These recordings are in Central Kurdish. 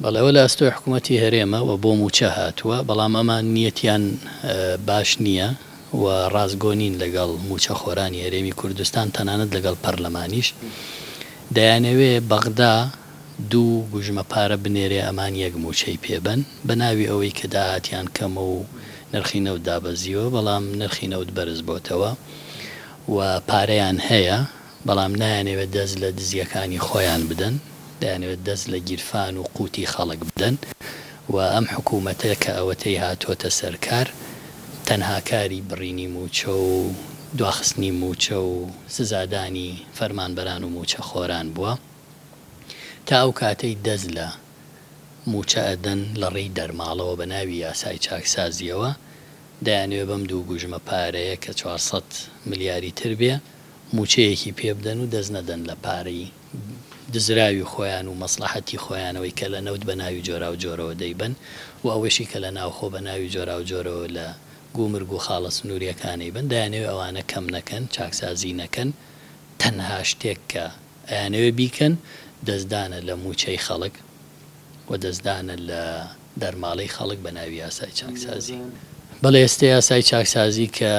بەڵێ ئەوە لە ئەستۆی حکومەتی هەرێمە و بۆ مووچە هاتووە، بەڵام ئەمان نیەتیان باش نییە و ڕاستگۆ نین لەگەڵ مووچەخۆرانی هەرێمی کوردستان، تەنانەت لەگەڵ پەرلەمانیش. دەیانەوێ بەغدا دوو گوژمە پارە بنێرێ ئەمان یەک مووچەی پێ بەن، بە ناوی ئەوەی کە داهاتیان کەمە و نرخی نەوت دابەزیوە، بەڵام نرخی نەوت بەرز بۆتەوە و پارەیان هەیە. بەڵام نایانەوێت دەست لە دزییەکانی خۆیان بدەن، دەیانەوێت دەست لە گیرفان و قوتی خەڵک بدەن و ئەم حکوومەتە کە ئەوەتەی هاتۆتە سەر کار تەنها کاری بڕینی مووچە و دواخستنی مووچە و سزادانی فەرمانبەران و مووچەخۆران بووە تا ئەو کاتەی دەست لە مووچە ئەدەن لە ڕێی دەرماڵەوە بە ناوی یاسای چاکسازییەوە دەیانەوێت بەم دوو گوژمە پارەیە کە 400 ملیاری تر بێ مووچەیەکی پێ بدەن و دەست نەدەن لە پارەی دزراوی خۆیان و مەسڵەحەتی خۆیانەوەی کە لە نەوت بە ناوی جۆراوجۆرەوە دەیبەن و ئەوەشی کە لە ناوخۆ بە ناوی جۆراوجۆرەوە لە گومرگ و خاڵە سنوورییەکان ئەیبەن، دەیانەوێ ئەوانە کەم نەکەن، چاکسازی نەکەن، تەنها شتێک کە ئەیانەوێ بیکەن دەستدانە لە مووچەی خەڵک و دەستدانە لە دەرماڵەی خەڵک بە ناوی یاسای چاکسازی. بەڵێ ئێستە یاسای چاکسازی کە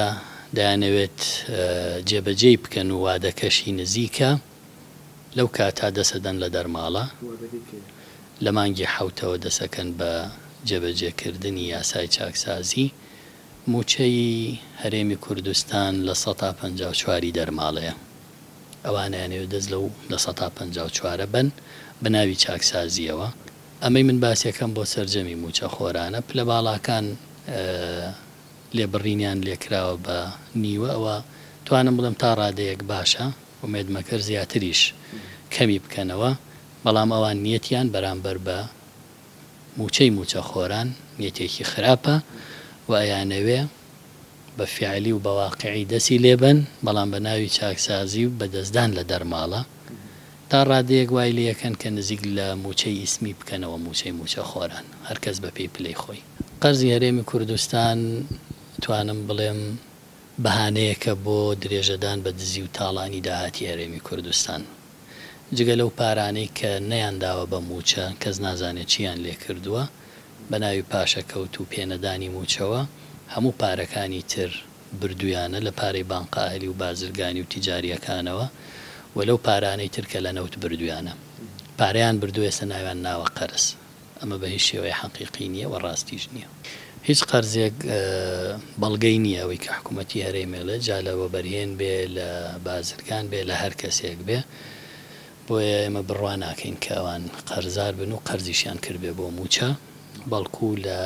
دەیانەوێت جێبەجێی بکەن و وادەکەشی نزیکە، لەو کاتە دەسەدەن لە دەرماڵە، لە مانگی حەوتەوە دەسەکەن بە جێبەجێکردنی یاسای چاکسازی، مووچەی هەرێمی کوردستان 54% ی دەرماڵەیە. ئەوان ئەیانەوێت دەست لەو 54% ە بەن بە ناوی چاکسازییەوە. ئەمەی من باسیەکەم بۆ سەرجەمی مووچە خۆرانە پلە باڵاکان لێبڕینیان لێکراوە بە نیوە ئەوە توانم بڵێم تا ڕادەیەک باشە ئومێد مەکەر زیاتریش کەمی بکەنەوە بەڵام ئەوان نیەتیان بەرامبەر بە مووچەی مووچە خۆران نیەتێکی خراپە و ئەیانەوێ بە فیعلی و بە واقعی دەسی لێبەن بەڵام بە ناوی چاکسازی و بە دەستدان لە دەرماڵە تا ڕادەیەک وای لێکەن کە نزیک لە مووچەی ئیسمی بکەنەوە مووچەی مووچەخۆران هەر کەس بە پێی پلەی خۆی. قەرزی هەرێمی کوردستان توانم بڵێم بەهانەیەکە بۆ درێژەدان بە دزی و تاڵانی داهاتی هەرێمی کوردستان. جگە لەو پارانەی کە نەیانداوە بە مووچە کەس نازانێت چییان لێکردووە بە ناوی پاشەکەوت و پێنەدانی مووچەوە هەموو پارەکانی تر بردویانە لە پارەی بانقە ئەهلی و بازرگانی و تیجاریەکانەوە و لەو پارانەی تر کە لە نەوت بردویانە پارەیان بردوە ئێستا ناویان ناوە قەرز ئەمە بە هیچ شێوەیە حەقیقی نیە و ڕاستیش نیە. هیچ قەرزێک بەڵگەی نیە ئەوەی کە حکومەتی هەرێم ئەڵێ جا لە وەبەرهێن بێ لە بازرگان بێ لە هەر کەسێک بێ بۆیە ئێمە بڕوا ناکەین کە ئەوان قەرزار بن و قەرزیشیان کردبێ بۆ موچە بەڵکو لە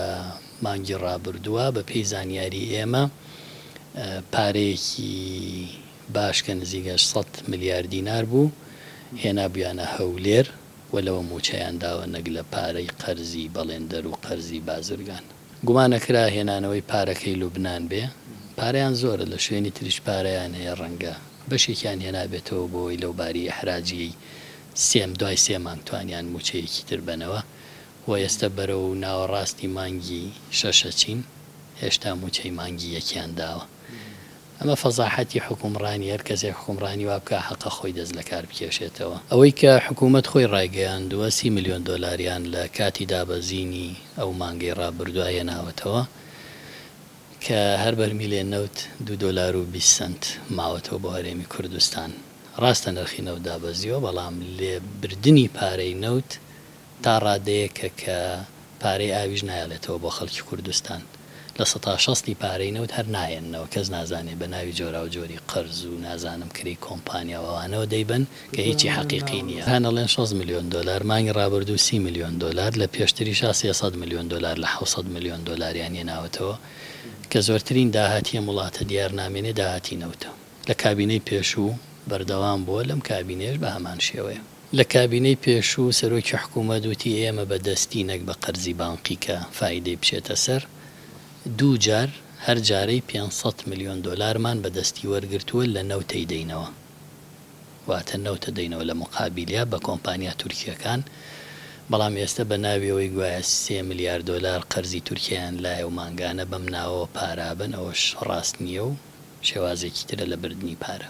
مانگی ڕابردووە بە پێی زانیاری ئێمە پارەیەکی باش کە نزیک 800 ملیار دینار بوو هێنابوویانە هەولێر و لەوە مووچەیان داوە نەک لە پارەی قەرزی بەڵێندەر و قەرزی بازرگان. گومان ئەکرا هێنانەوەی پارەکەی لوبنان بێ، پارەیان زۆرە لە شوێنی تریش پارەیان هەیە ڕەنگە بەشێکیان هێنابێتەوە بۆوەی لەو باری ئیحراجیەی سێم دوای سێ مانگ توانیان مووچەیەکی تر بەنەوە و ئێستە بەرەو ناوەڕاستی مانگی شەش ئەچین هێشتا مووچەی مانگی یەکیان داوە. ئەمە فەزاحەتی حوکمڕانی هەر کەسێک حوکمڕانی وا بکا حەقە خۆی دەست لە کار بکێشێتەوە. ئەوەی کە حکوومەت خۆی ڕایگەیاندووە 30 ملیۆن دۆلاریان لە کاتی دابەزینی ئەو مانگەی ڕابردووە هێناوەتەوە کە هەر بەرمیلێ نەوت دوو دۆلار و 20 سەنت ماوەتەوە بۆ هەرێمی کوردستان. ڕاستە نرخی نەوت دابەزیوە بەڵام لێبردنی پارەی نەوت تا ڕادەیەکە کە پارەی ئاویش نایەڵێتەوە بۆ خەڵکی کوردستان. 60% ی پارەی نەوت هەر نایەننەوە، کەس نازانێ بە ناوی جۆراوجۆری قەرز و نازانم کرێی کۆمپانیا و ئەوانەوە دەیبەن کە هیچی حەقیقی نییە. هەن ئەڵێن 60 ملیۆن دۆلار، مانگی ڕابردوو 30 ملیۆن دۆلار، لە پێشتریشا 300 ملیۆن دۆلار لە 700 ملیۆن دۆلاریان هێناوەتەوە کە زۆرترین داهاتی ئەم وڵاتە دیار نامێنێ داهاتی نەوتە. لە کابینەی پێشوو بەردەوام بووە، لەم کابینەیەش بە هەمان شێوەیە. لە کابینەی پێشوو سەرۆکی حکوومەت وتی ئێمە بە دەستی نەک بە قەرزی بانقی کە فایدەی بچێتە سەر، دوو جار هەر جارەی 500 ملیۆن دۆلارمان بە دەستی وەرگرتووە لە نەوتەی دەینەوە، واتە نەوتە دەینەوە لە موقابیلیا بە کۆمپانیا تورکییەکان، بەڵام ئێستە بە ناوی ئەوەی گوایە 3 ملیار دۆلار قەرزی تورکیایان لایە و مانگانە بەم ناوەوە پارە ئەبەن ئەوەش ڕاست نییە و شێوازێکی ترە لە بردنی پارە.